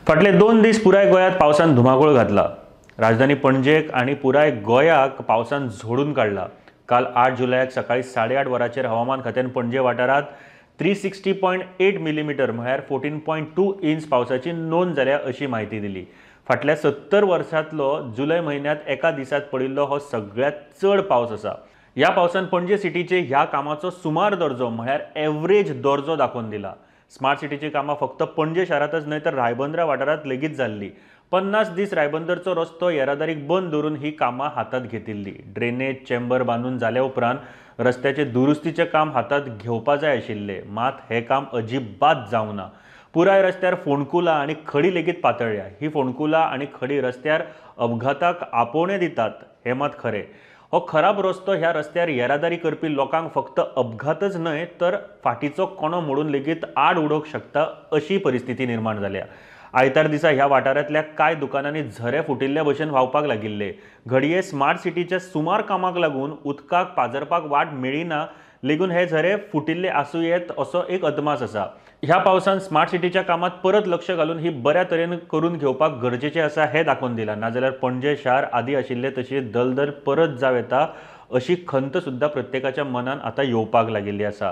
फाटले 2 दीस पुराय गोंयांत पावसान धुमाकूळ घातला. राजधानी पणजेक आनी पुराय गोंयाक पावसान झोडून काडला. काल 8 जुलयाक सकाळी 8:30 वरांचेर हवामान खात्यान पणजे वाठारांत 360.8 मिलीमीटर म्हळ्यार 14.2 इंच पावसाची नोंद जाल्या अशी म्हायती दिली. फाटल्या 70 वर्सांतलो जुलय म्हयन्यांत एका दिसांत पडिल्लो हो सगळ्यांत चड पावस आसा. ह्या पावसान पणजे सिटीचे ह्या कामाचो सुमार दर्जो म्हळ्यार एवरेज दर्जो दाखोवन दिला. स्मार्ट सिटीची कामां फक्त पणजे शारांतच न्हय तर रायबंदरा वाठारांत लेगीत जाल्ली. 50 दीस रायबंदरचो रस्तो येरादारीक बंद दवरून ही कामां हातांत घेतिल्ली. ड्रेनेज चेंबर बांदून जाल्या उपरांत रस्त्याचे दुरुस्तीचें काम हातांत घेवपा जाय आशिल्लें, मात हें काम अजिबात जावंक ना. पुराय रस्त्यार फोंडकुलां आनी खडी लेगीत पातळ्ळ्या. ही फोंडकुलां आनी खडी रस्त्यार अपघाताक आपोवणें दितात हें मात खरें. हो खराब रस्तो ह्या रस्त्यार येरादारी करपी लोकांक फक्त अपघातच न्हय तर फाटीचो कोणो मोडून लेगीत आड उडोवंक शकता अशी परिस्थिती निर्माण जाल्या. आयतार दिसा ह्या वाठारांतल्या कांय दुकानांनी झरे फुटिल्ल्या भशेन व्हांवपाक लागिल्ले. घडये स्मार्ट सिटीच्या सुमार कामाक लागून उदकाक पाजरपाक वाट मेळिना लेगून हे झरे फुटिल्ले आसूं येत असो एक अदमास आसा. ह्या पावसान स्मार्ट सिटीच्या कामात परत लक्ष घालून ही बऱ्या तरेन करून घेवपाक गरजेचें आसा हें दाखोवन दिलां. नाजाल्यार पणजे शार आदी आशिल्ले तशी दलदल परत जावं येता अशी खंत सुद्दां प्रत्येकाच्या मनान आतां येवपाक लागिल्ली आसा.